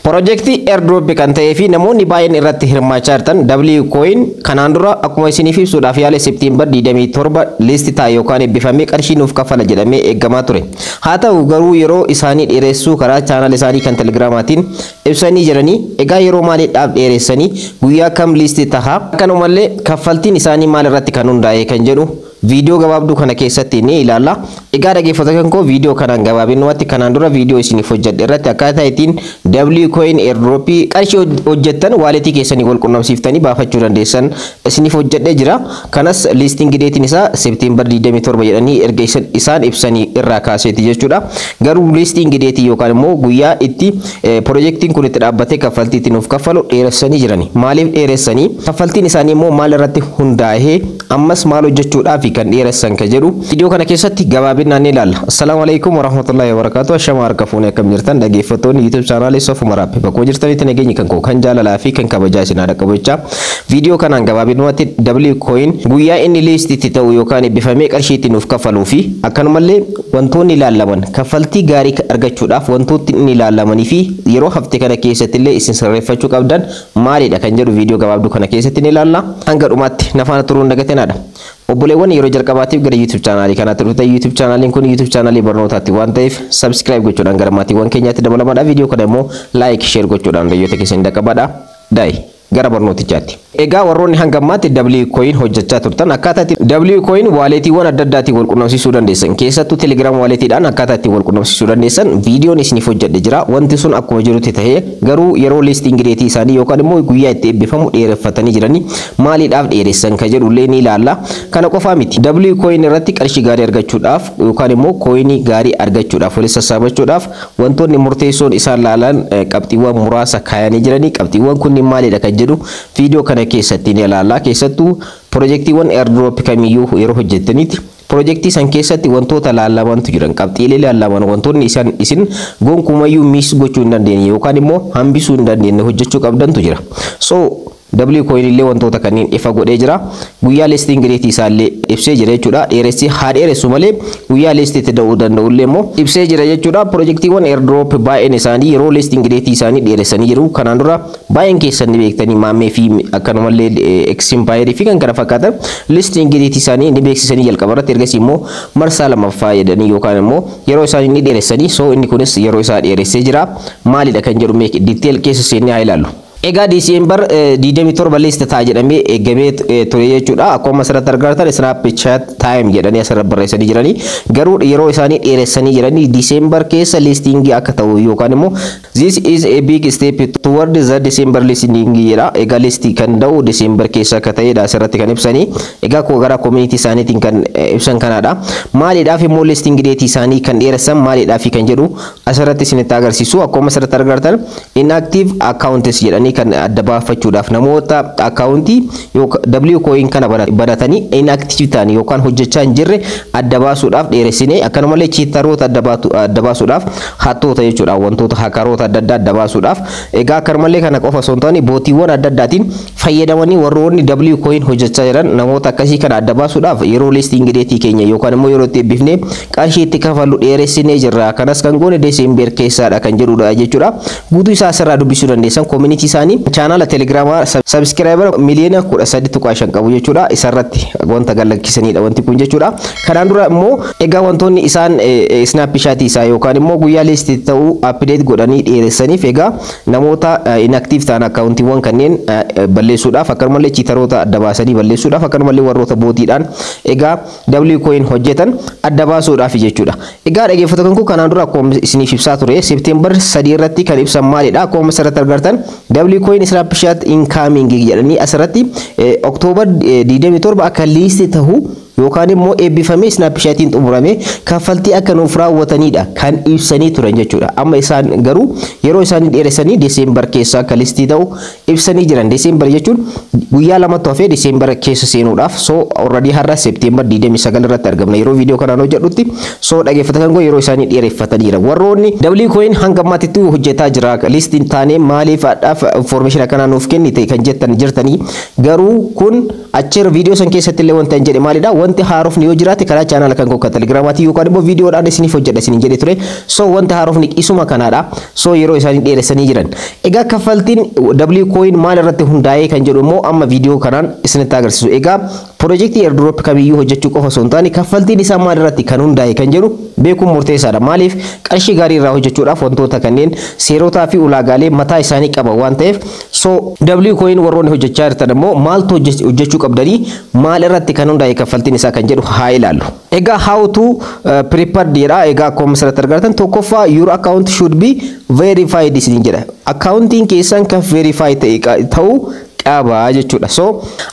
Piroojeektii airdrop kan ta'ee fi namoonni baay'een irratti hirmaachaa jirtan W coin kanaan dura akkuma isiniif ibsuudhaaf yaale September 27 list ta'a yookaan eebbifamee qarshii nuuf kafala jedhamee eeggamaa ture. Haa ta'u garuu yeroo isaanii dheeressuu karaa channel isaanii kan telegiraamaatiin ibsanii jiranii. Egaa yeroo maaliidhaaf dheeressanii, guyyaa kam list taha, akkanumallee kaffaltiin isaanii maal irratti kan hundaa'e kan jedhu viidiyoo gabaabduu kana keessatti ni ilaalla. Egaa dhaggeeffattoota koo, viidiyoo kanaan gabaabinumatti kanaan dura viidiyoo isiniif hojjedhe irratti akkaataa ittiin W coin airdrop qarshii hojjettan walletii keessanii wal qunnamsiiftanii baafachuu dandeessan isiniif hojjedhee jira. Kanas listing dateiin isaa September 27 jedhanii erga isaan ibsanii irraa kaaseeti jechuudha. Garuu listing dateii yookaan immoo guyyaa itti piroojeektiin kun itti dhaabbatee kaffaltii itti nuuf kaffalu dheeressanii jirani. Maaliif dheeressanii? Kaffaltiin isaanii immoo maal irratti hundaa'ee, ammas maal hojjechuudhaaf kan dheeressan ka jedhu viidiyoo kana keessatti gabaabinaan ni ilaalla. Assalaamu alaikum warahmatullahi wabarakatuh. Ashama, harka fuunee, akkam jirtan dhaggeeffattoonni YouTube channelii Soofuma Raabbi? Bakkuma jirtanitti nageenyi kan koo kan jaalalaa fi kan kabajaa isin haadha qabu jechaa, viidiyoo kanaan gabaabinumatti W coin guyyaa inni listitti ta'u yookaan eebbifamee qarshii itti nuuf kaffaluu fi akkanumallee wantoonni ilaallaman kaffaltii gaarii argachuudhaaf wantoonni inni ilaallamanii fi yeroo hafte kana keessatti illee isin sirreeffachuu qabdan maalidha kan jedhu viidiyoo gabaabduu kana keessatti ni ilaalla. Hanga dhumaatti nafaana turuun dagatinaadha. Obboleewwan yeroo jalqabaatiif gara YouTube channelii kanaatti dhuftan, YouTube channeliin kun YouTube channelii barnootaatti waan ta'eef subscribe gochuudhaan gara maatiiwwan keenyaatti dabalamaadha. Viidiyoo kana immoo like, share gochuudhaan hiriyoota keessan dhaqqabadha. Daa'i gara barnootichaatti. Egaa warroonni hanga ammaatti W coin hojjechaa turtan, akkaataa itti W coin walletiiwwan adda addaatiin wal qunnamsiisuu dandeessan, keessattuu Telegram walletiidhaan akkaataa ittiin wal qunnamsiisuu dandeessan viidiyoon isiniif hojjedhe jira. Wanti sun akkuma jirutti tahee garuu yeroo listing dateii isaanii yookaan immoo guyyaa itti eebbifamu dheereffatanii jiranii, maaliidhaaf dheeressan ka jedhullee ni ilaalla. Kana qofaa miti. W coin irratti qarshii gaarii argachuudhaaf yookaan immoo coinii gaarii argachuudhaaf, walitti sassaabachuudhaaf wantoonni murteessoon isaan laalan qabxiiwwan muraasa kaayanii jiranii, qabxiiwwan kunniin maalidha kan jedhu viidiyoo kana keessatti ni ilaalla. Keessattuu piroojeektiiwwan airdrop kamiyyuu yeroo hojjettanitti piroojeektii san keessatti wantoota laallamantu jiran, qabxiilee laallaman, wantoonni isaan isin gonkumayyuu miss gochuu hin dandeenye yookaan immoo hambisuu hin dandeenye hojjechuu qabdantu jira. So W coin illee wantoota kanneen ifa godhee jira. Guyyaa listing dateii isaallee ibsee jira jechuudha. Dheeressi haa dheeressu malee guyyaa listitti da'uu danda'u illee immoo ibsee jira jechuudha. Piroojeektiiwwan airdrop baay'een isaanii yeroo listing dateii isaanii dheeressanii jiru. Kanaan dura baay'een keessan ni beektanii, maammee fi akkanumallee X-Empire fi kan kana fakkaatan listing dateii isaanii ni beeksisanii jalqaba irratti, ergasii immoo marsaa lammaffaa jedhanii yookaan immoo yeroo isaanii ni dheeressanii. So inni kunis yeroo isaa dheeressee jira. Maalidha kan jedhu detail keessa seennee haa ilaallu. Egaa December 27 list ta'a jedhamee eegamee ture jechuudha. Akkuma asirratti argartan snapshot time jedhanii asirratti barreessanii jiranii. Garuu yeroo isaanii dheeressanii jiranii, December keessa listingii akka ta'u yookaan immoo "This is a big step toward the December listing" jedha. Egaa listii kan ta'u December keessa akka ta'edha asirratti kan ibsanii. Egaa gara community isaaniitiin kan ibsan kanaadha. Maaliidhaaf immoo listing date isaanii kan dheeressan maaliidhaaf kan jedhu asirratti isinitti agarsiisu. Akkuma asirratti argartan inactive accounts jedhanii kan adda baafachuudhaaf, namoota accountii W coin kana banatanii inactive ta'an yookaan hojjechaa hin jirre adda baasuudhaaf dheeressinee, akkanumallee cheateroota adda baasuudhaaf, hattoota jechuudha, wantoota hackeroota adda addaa adda baasuudhaaf. Egaa akkanumallee kana qofa osoo hin taane botiiwwan adda addaatiin fayyadamanii warroonni W coin hojjechaa jiran, namoota akkasii kana adda baasuudhaaf yeroo listing dateii keenya yookaan immoo yeroo itti eebbifnee qarshii itti kafallu dheeressinee jirra. Kanas kan goone December keessaadha kan jedhudha jechuudha. Guutuu isaa asirraa dubbisuu dandeessan. Community isaanii channela telegiraamaa subscriber miliyoona 13.5 qabu jechuudha. Isarratti wanta gallakkisanidha wanti kun jechuudha. Kanaan dura immoo egaa wantoonni isaan snapshotii isaa yookaan immoo guyyaa listii ta'uu update godhanii dheeressaniif, egaa namoota inactive ta'an accountiiwwan kanneen balleessuudhaaf, akkanumallee cheateroota adda baasanii balleessuudhaaf, akkanumallee warroota botiidhaan egaa W coin hojjetan adda baasuudhaaf jechuudha. Egaa dhaggeeffattoonni kun, kanaan dura akkuma isiniif ibsaa ture September 3 irratti kan ibsan maalidha? Akkuma asirratti argartan W coin snapshot incoming jedhanii asirratti October 27 akka list ta'u yookaan immoo eebbifamee snapshotiin xumurame kaffaltii akka nuuf raawwatanidha kan ibsanii turan jechuudha. Amma isaan garuu yeroo isaanii dheeressanii December keessa akka listii ta'u ibsanii jiran. December jechuun guyyaa lamatti hafee December keessa seenuudhaaf. So already har'a September 29 irratti argamna yeroo viidiyoo kanaan hojjedhutti. So dhaggeeffatan koo, yeroo isaanii dheereffatanii jiran. Warroonni W coin hanga ammaatti hojjetaa jira, listiin taanee maaliif hadhaaf information akkanaa nuuf kennite kan jettan jirtanii, garuu kun achirra viidiyoo san keessatti illee wanta hin jedhe maalidha? Wanti haarofni yoo jiraate karaa chaanaala kan koo Telegiraamaatii yookaan immoo viidiyoodhaan isiniif hojjedha isiniin jedhe ture. So wanti haarofni isuma kanaadha. So yeroo isaanii dheeressanii jiran. Egaa kaffaltiin W coin maal irratti hundaa'ee kan jedhu immoo amma viidiyoo kanaan isinitti agarsiisu. Egaa piroojeektii airdrop kamiyyuu hojjechuu qofa osoo hin taane, kaffaltiin isaa maal irratti kan hundaa'e kan jedhu beekuun murteessaadha. Maaliif? Qarshii gaarii irraa hojjechuudhaaf wantoota kanneen seerotaa fi ulaagaalee mataa isaanii qaba waan ta'eef. So W coin warroonni hojjechaa jirtan immoo maaltu hojjechuu qabdanii, maal irratti kan hundaa'e kaffaltiin isaa kan jedhu haa ilaallu. Egaa how to prepared jedha. Egaa akkuma asirratti argartan, tokkoffaa your account should be verified isin jedha. Akkaawuntiin keessan kan verify ta'e ta'uu qaba jechuudha. So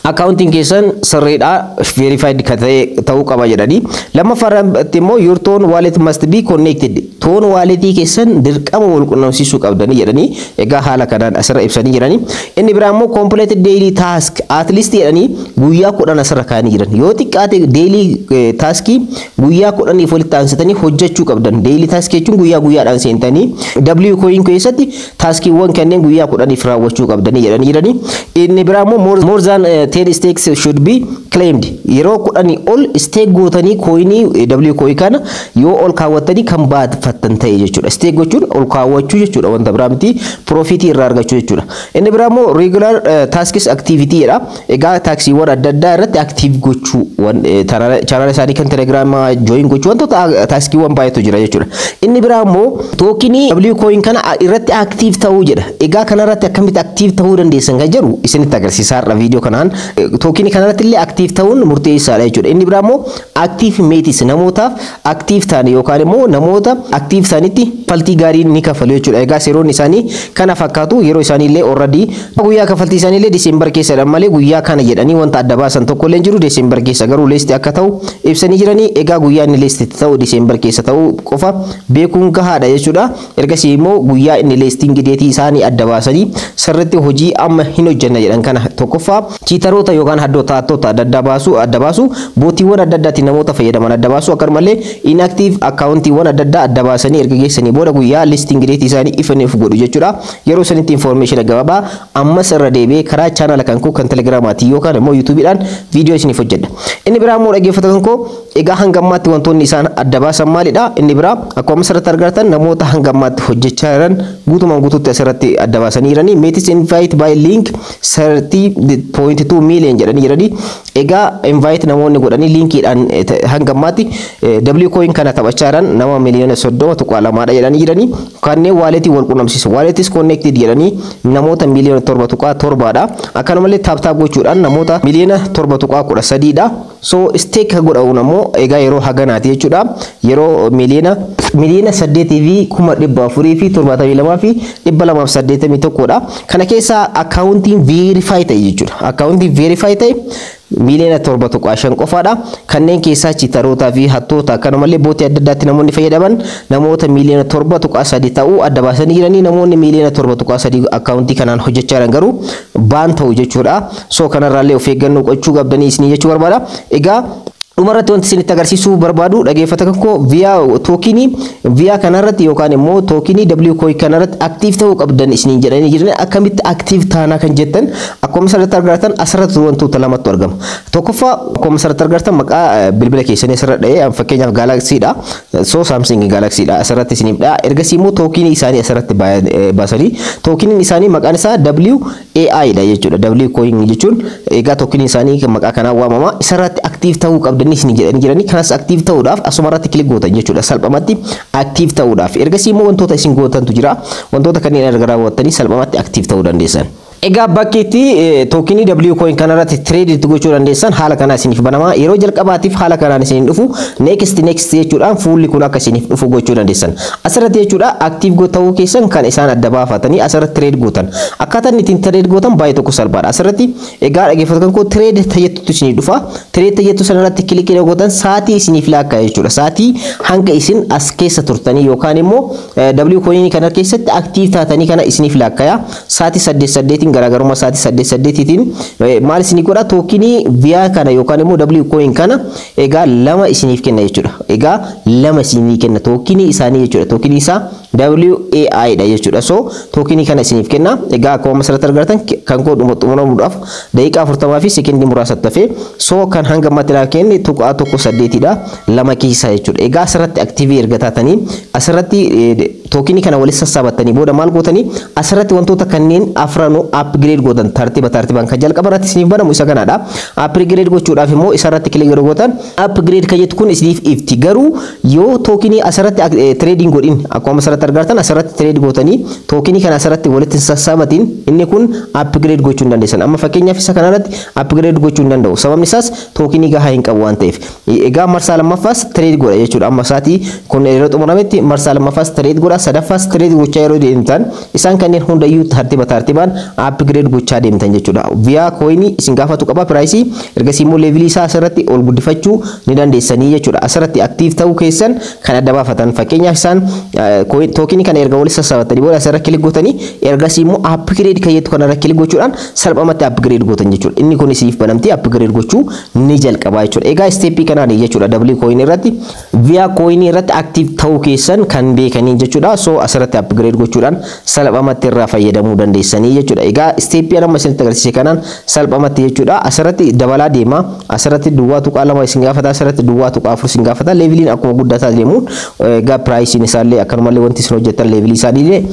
akkaawuntiin keessan sirriidha, verified kan ta'e ta'uu qaba jedhanii. Lammaffaa irratti immoo your TON wallet must be connected. TON walletii keessan dirqama wal qunnamsiisuu qabdanii jedhanii. Egaa haala kanaan asirra ibsanii jiranii. Inni biraa immoo complete daily task at least jedhanii guyyaa 10 asirra kaa'anii jiran. Yoo xiqqaate daily taskii guyyaa 10f walitti aansitanii hojjechuu qabdan. Daily task jechuun guyyaa guyyaadhaan seentanii W coin keessatti taskiiwwan kanneen guyyaa 10f raawwachuu qabdanii jedhanii jiranii. Inni biraa immoo more than 10 stakes should be claimed. Yeroo 10 ol stake gootanii coinii W coin kana yoo ol kaawwattanii kan baatfattan ta'e jechuudha. Stake gochuun ol kaawwachuu jechuudha, wanta biraa miti, profitii irraa argachuu jechuudha. Inni biraa immoo regular tasks activity jedha. Egaa taskiiwwan adda addaa irratti active gochuu, chaanaala isaanii kan Telegiraamaa join gochuu, wantoota taskiiwwan baay'eetu jira jechuudha. Inni biraa immoo tokenii W coin kana irratti active ta'uu jedha. Egaa kanarratti akkamitti active ta'uu dandeessan kan jedhu isinitti agarsiisaa har'a viidiyoo kanaan. Tokenii kanarratti illee active ta'uun murteessaadha jechuudha. Inni biraa immoo active mates, namootaaf active ta'an yookaan immoo namoota active ta'anitti kaffaltii gaarii ni kaffalu jechuudha. Egaa seeronni isaanii kana fakkaatu. Yeroo isaanii illee already guyyaa kaffaltii isaanii illee December keessadha malee guyyaa kana jedhanii wanta adda baasan tokko illee jiru. December keessa garuu list akka ta'u ibsanii jiranii. Egaa guyyaa inni list ta'u December keessa ta'uu qofa beekuun gahaadha jechuudha. Ergasii immoo guyyaa inni listing dateii isaanii adda baasanii sirriitti hojii amma hin hojjenna jedhan kana, tokkoffaa cheateroota yookaan hattoota adda addaa baasuu, adda baasu, botiiwwan adda addaatiin namoota fayyadaman adda baasu, akkasumallee inactive akkaawuntiiwwan adda addaa adda baasanii erga geessanii booda guyyaa listing dateii isaanii ifaniif godhu jechuudha. Yeroo sanitti information gabaabaa ammas irra deebi'ee karaa chaanala kan koo kan Telegiraamaatii yookaan immoo YouTubeiidhaan viidiyoo isiniif hojjedha. Inni biraa immoo, dhaggeeffattoota koo, egaa hanga ammaatti wantoonni isaan adda baasan maalidha? Inni biraa akkuma asirratti argattan namoota hanga ammaatti hojjechaa jiran guutumaan guutuutti asirratti adda baasanii jiranii. Mates invite by link 30.2 million jedhanii jiranii. Egaa invite namoonni godhanii linkiidhaan hanga ammaatti W coin kana taphachaa jiran nama miliyoona 30.2dha jedhanii jiranii. Kanneen walletii wal qunnamsiisu, walletis connected jedhanii, namoota miliyoona 7.7dha. Akkanumallee tap tap gochuudhaan namoota miliyoona 7.13dha. So stake godhamuun ammoo egaa yeroo haganaati jechuudha. Yeroo miliyoona 8,472,281dha. Kana keessaa akkaawuntiin verify ta'e jechuudha. Akkaawuntiin verify ta'e miliyoona 7.5 qofaadha. Kanneen keessaa cheaterootaa fi hattoota, akkanumallee botii adda addaatti namoonni fayyadaman namoota miliyoona 7.3 ta'uu adda baasanii jiranii. Namoonni miliyoona 7.3 akkaawuntii kanaan hojjechaa jiran garuu ban ta'u jechuudha. So kanarraallee of eeggannoo gochuu qabdanii isinii jechuu barbaada. Egaa dhumarratti wanti isinitti agarsiisuu barbaadu, dhaggeeffata koo, via tokenii via kanarratti yookaan immoo tokenii W coin kanarratti active ta'uu qabdan isiniin jedhanii jiran. Akkamitti active taanaa kan jettan, akkuma asirratti argattan asirratti wantoota lamatu argama. Tokkoffaa, akkuma asirratti argattan maqaa bilbila keessanii asirra dha'ee, fakkeenyaaf Galaxydha. So Samsung Galaxydha asirratti isiniif dha'a. Ergasii immoo tokenii isaanii asirratti baasanii, tokeniin isaanii maqaan isaa WAI dha jechuudha. W coin jechuun egaa tokeniin isaanii maqaa kanaan waamama. Isarratti active ta'uu qabdanii isin jedhanii jiranii. Kanas active ta'uudhaaf asuma irratti click gootan jechuudha, salphumatti active ta'uudhaaf. Ergasii immoo wantoota isin gootantu jira. Wantoota kanneen erga raawwattanii salphumatti active ta'uu dandeessan. Egaa bakki itti tokenii W coin kanarratti trade itti gochuu dandeessan haala kanaa isiniif banama. Yeroo jalqabaatiif haala kanaan isiniin dhufu, next next jechuudhaan fuulli kun akka isiniif dhufu gochuu dandeessan. Asirratti jechuudha active ta'uu keessan kan isaan adda baafatanii asirratti trade gootan. Akkaataan ittiin trade gootan baay'ee tokko salphaadha. Asirratti egaa, dhaggeeffattoota koo, trade tajettutu isinii dhufa. Trade tajettu sanarratti click gootan, sa'aatii isiniif laakkaa jechuudha. Sa'aatii hanga isin as keessa turtanii yookaan immoo W coin kana keessatti active taatanii kana isiniif laakkaya. Sa'aatii saddeet saddeetiin, garaagarummaa sa'aatii saddeet saddeetiitiin maal isinii godha? Tokenii via kana yookaan immoo W coin kana egaa lama isiniif kenna jechuudha. Egaa lama isinii kenna tokenii isaanii jechuudha. Tokenii isaa WAI dha jechuudha. So tokenii kana isiniif kenna. Egaa akkuma asirratti argartan kan koo xumuramuudhaaf daqiiqaa 40 fi sekendii muraasa tafe. So kan hanga ammaatti naa kenne 0.18dha lama keessaa jechuudha. Egaa asirratti active erga taatanii, asirratti tokenii kana walitti sassaabattanii booda maal gootanii? Asirratti wantoota kanneen afranuu upgrade gootan tartiiba tartiibaan. Kan jalqaba irratti isiniif banamu isa kanaadha. Upgrade gochuudhaaf immoo isarratti click yeroo gootan upgrade kan jettu kun isiniif ifti. Garuu yoo tokenii asirratti trading godhin, akkuma asirratti argartan asirratti trade gootanii tokenii kana asirratti walitti sassaabatiin, inni kun upgrade gochuu hin dandeessan. Amma fakkeenyaaf isa kanarratti upgrade gochuu hin danda'u. Sababni isaas tokenii gahaa hin qabu waan ta'eef. Egaa marsaa lammaffaas trade godha jechuudha. Amma isaatii kun yeroo xumurametti marsaa lammaffaas trade godha, sadaffaas trade gochaa yeroo deemtan isaan kanneen hundayyuu tartiiba tartiibaan upgrade gochaa deemtan jechuudha. Via coinii isin gaafatu qaba priceii, ergasii immoo levelii isaa asirratti ol guddifachuu ni dandeessanii jechuudha. Asirratti active ta'uu keessan kan adda baafatan, fakkeenyaaf isaan tokenii kana erga walitti sassaabatanii booda asirra click gootanii, ergasii immoo upgrade kan jettu kanarra click gochuudhaan salphumatti upgrade gootan jechuudha. Inni kun isiniif banamtee upgrade gochuu ni jalqaba jechuudha. Egaa stepii kanaan jechuudha W coin irratti, via coin irratti active ta'uu keessan kan beekanii jechuudha. So asirratti upgrade gochuudhaan salphumatti irraa fayyadamuu dandeessanii jechuudha. Egaa stepii amma isinitti agarsiise kanaan salphumatti jechuudha. Asirratti dabalaa deema. Asirratti 0.2 isin gaafata. Asirratti 0.4 isin gaafata. Leveliin akkuma guddataa deemuun egaa priceiin isaallee akkanumallee wanti isin hojjettan levelii isaaniillee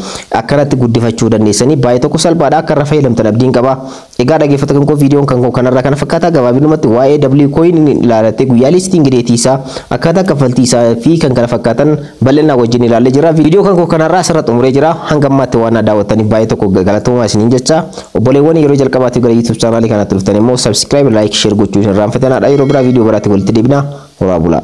akkanatti guddifachuu dandeessanii. Baay'ee tokko salphaadha, akka irra fayyadamtan abdiin qaba. Egaa dhaggeeffattoota koo, viidiyoon kan koo kanarraa kana fakkaata. Gabaabinumatti waa'ee W coin ilaalattee guyyaa listing dateii isaa, akkaataa kaffaltii isaa fi kan kana fakkaatan bal'inaa wajjin ilaallee jira. Viidiyoo kan koo kanarraa asirra xumuree jira. Hanga ammaatti waan daawwattaniif baay'ee tokko galatoomaa isiniin jecha. Obboleewwan yeroo jalqabaatiif gara YouTube channelii kanatti dhuftan immoo subscribe, like, share gochuu hin irraanfatinaadha. Yeroo biraa viidiyoo biraatti walitti deebina. Horaa bulaa.